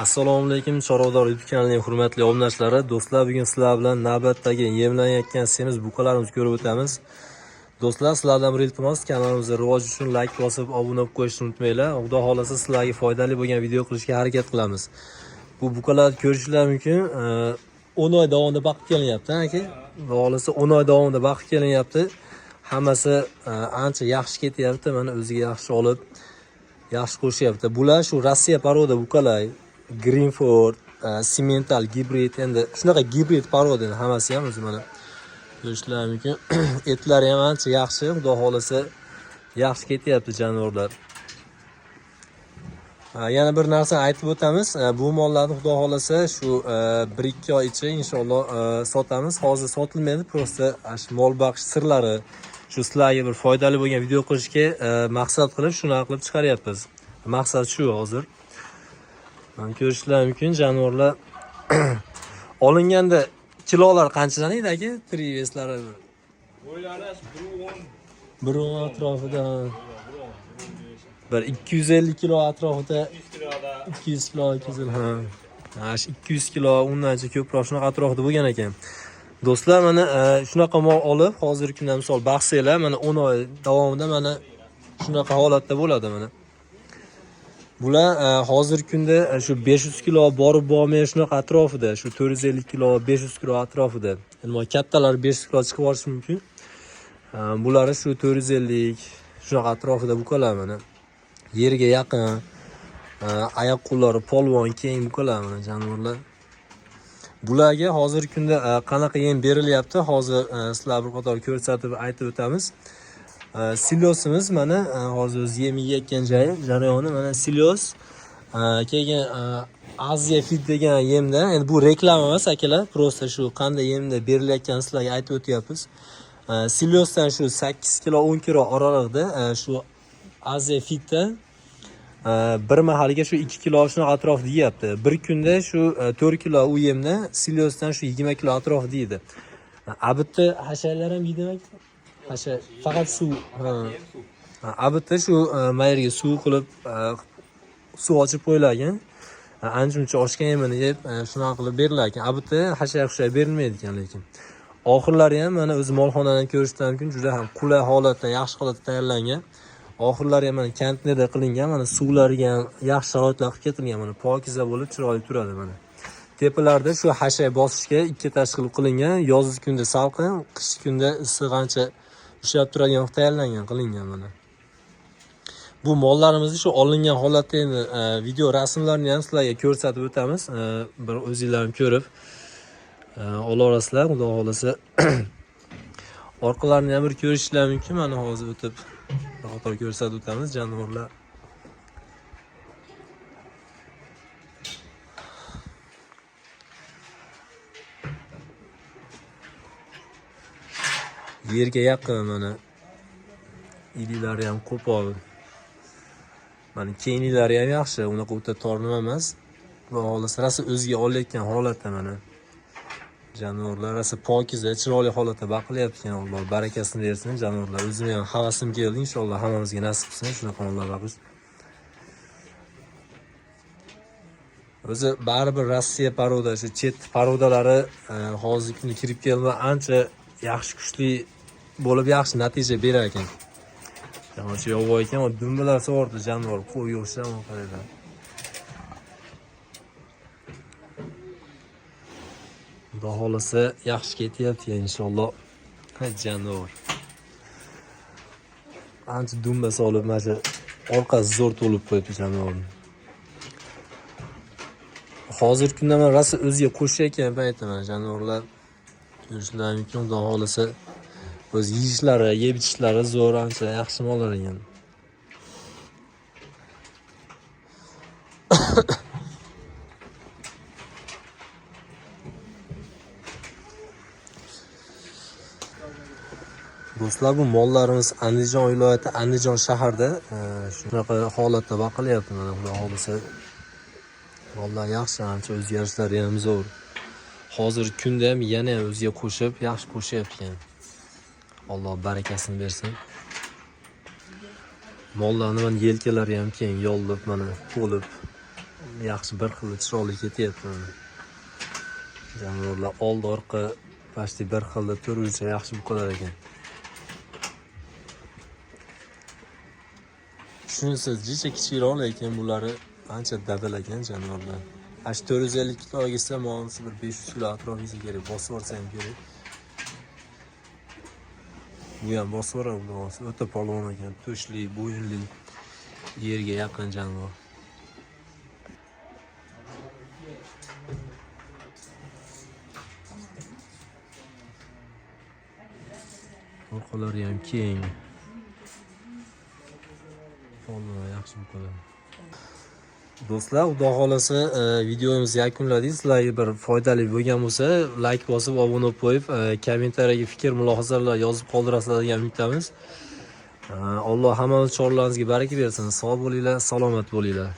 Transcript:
Assalomu alaykum Chorvador YouTube kanalining hurmatli obunachilari. Do'stlar, bugun sizlar bilan navbatdagi yemlanayotgan semiz buqalarimizni ko'rib o'tamiz. Do'stlar, sizlardan bir iltimos, kanalimizni rivoji uchun like bosib, obuna bo'lib qo'yishni unutmanglar. Xudo xolasa sizlarga foydali bo'lgan video qilishga harakat qilamiz. Bu buqalarni ko'rishinglar mumkin. 10 oy davomida boqib kelinyapti, aka. Xudo xolasa 10 oy davomida boqib kelinyapti. Hammasi ancha yaxshi ketyapti. Mana o'ziga yaxshi olib, yaxshi qo'shyapti. Bular shu Rossiya порода buqalar. Greenford, Simmental gibrid, endi shunaqa gibrid порода hammasi ham o'zi mana ko'rishlar mumkin. Etlari ham ancha yaxshi, xudo xolasa yaxshi ketyapti jonivorlar. Yana bir narsani aytib o'tamiz. Bu mollarni xudo xolasa shu 1-2 oy ichida inshaalloh sotamiz. Hozir sotilmaydi, просто shu mol baqish sirlari, shu sizlarga bir foydali bo'lgan video qilishga maqsad qilib shunaqa qilib chiqaryapmiz. Maqsad shu hozir. Mana ko'rishlar mumkin, jonivorlar olinganda kilolar qanchadan edi aka? Triveslari Bo'ylari 1.10. 1.10 atrofida, bir 250 kilo atrofida, 200 kiloda. 200 kilo, 250, ha. Ha, shu 200 kilo, undancha ko'proq shunaqa atrofida bo'lgan ekan. Do'stlar, mana shunaqa mol olib, hozirgi kunda misol baqsanglar, mana 10 oy davomida mana shunaqa holatda bo'ladi mana. Bular hozirgi kunda shu 500 kilo borib bormay shunaqa atrofida, shu 450 kilo, 500 kilo atrofida. Endi kattalar 500 kilo chiqib olishi mumkin. Bulari shu 450 shunaqa atrofida buqalar mana. Yerga yaqin, oyoq qo'llari polvon, keng buqalar mana jonivorlar. Bularga hozirgi kunda qanaqa yem berilyapti? Hozir sizlar bir qator ko'rsatib aytib o'tamiz. Silosimiz mana hozir o'zi yem yeyotgan joyi, jarayoni mana silos. Keyin Aziya Fit degan yemda, endi bu reklama emas akalar, просто shu qanday yemda berilayotganini sizlarga aytib o'tyapmiz. Silosdan shu 8 kilo 10 kilo oralig'ida shu Aziya Fitda bir mahalga shu 2 kilo shunaqa atrofida yeyapti. Bir kunda shu 4 kilo u yemda silosdan shu 20 kilo atrofida yeydi. Abitda hasharlar ham yeydimi? Hashar faqat suv. Ha. Ha, Abitda shu mayerga suv qilib suv ochib qo'yilgan. Ancha muncha oshgan yemini yeb shunaqa qilib berilar ekan. Abitda hashar hushar berilmaydi ekan lekin. Oxirlari ham mana o'zi molxonadan ko'rishdan mumkin, juda ham qulay holatda, yaxshi holatda tayyorlangan. Oxirlari ham mana konteynerda qilingan, mana suvlariga ham yaxshi sharoitlar qilib ketilgan, mana pokiza bo'lib chiroyli turadi mana. Tepalarda shu hashay bosishga ikki etaj qilib qilingan, yozgi kunda salqin, qishki kunda issiq ancha ushlab turadigan qilib tayyorlangan, qilingan mana. Bu mollarimizni shu olingan holatda endi video rasmlarini ham sizlarga ko'rsatib o'tamiz. Bir o'zinglar ham ko'rib olaverasizlar, xudo xolasa. Orqalarini ham bir ko'rishinglar mumkin. Mana hozir o'tib bir qator ko'rsatib o'tamiz jonivorlar. Yerga yaqin mana iliklari ham qo'pol. Mana kengliklari ham yaxshi, unaqa o'ta tor nima emas. Xudo xolasa rosa o'ziga olayotgan holatda mana. Jonivorlar rosa pokiza, chiroyli holatda baqilyapti ekan. Alloh barakasini bersin jonivorlar. O'zimga ham havasim keldi, inshaalloh hammamizga nasib qilsin shunaqa mollar boqish. O'zi baribir Rossiya порода, shu chet порода lari hozirgi kunda kirib keldi, ancha yaxshi kuchli bo'lib yaxshi natija berar ekan. Jamoachi yovvoyi ekan, dumbalar sovordi jonivor, qo'yga o'xshab qaranglar. Xudo xolasa yaxshi ketyapti inshaalloh. Ha, jonivor. Ancha dumba solib, mana shu orqasi zo'r to'lib qo'yibdi jonivorni. Hozirgi kunda mana rosa o'ziga qo'shayotgan paytda mana jonivorlar ko'rishlar mumkin, xudo xolasa o'z yeyishlari, yeb ichishlari zo'r, ancha yaxshi mollar ekan. Do'stlar, bu mollarimiz Andijon viloyati, Andijon shahrida shunaqa holatda boqilyapti mana, xudo xolasa. Mollar yaxshi, ancha o'zgarishlari ham zo'r. Hozir kunda ham yana ham o'ziga qo'shib, yaxshi qo'shyapti ekan. Alloh barakasini bersin. Mollarni mana yelkalari ham keng, yollib mana to'lib. Yaxshi bir xil chiroyli ketyapti mana. Jonivorlar oldi orqa почти bir xilda turuvchi yaxshi buqalar ekan. Shunisi jicha kichikroq, lekin bulari ancha dadil ekan jonivorlar. Ana shu 450 kilo kelsa, molisi bir 500 kilo atrof kelsa kerak, bosib yuborsa ham kerak. Bu ham bosib yuboradi, xudo xohlasa. O'ta polvon ekan, to'shli, bo'yinli, yerga yaqin jonivor. Orqalari ham keng. Polvon yaxshi buqalar. Do'stlar, xudo xolasa videomizni yakunladik. Sizlarga bir foydali bo'lgan bo'lsa, like bosib, obuna bo'lib qo'yib, kommentariyaga fikr, mulohazalar yozib qoldirasizlar degan umiddamiz. Alloh hammamiz chorlarimizga baraka bersin. Sog' bo'linglar, salomat bo'linglar.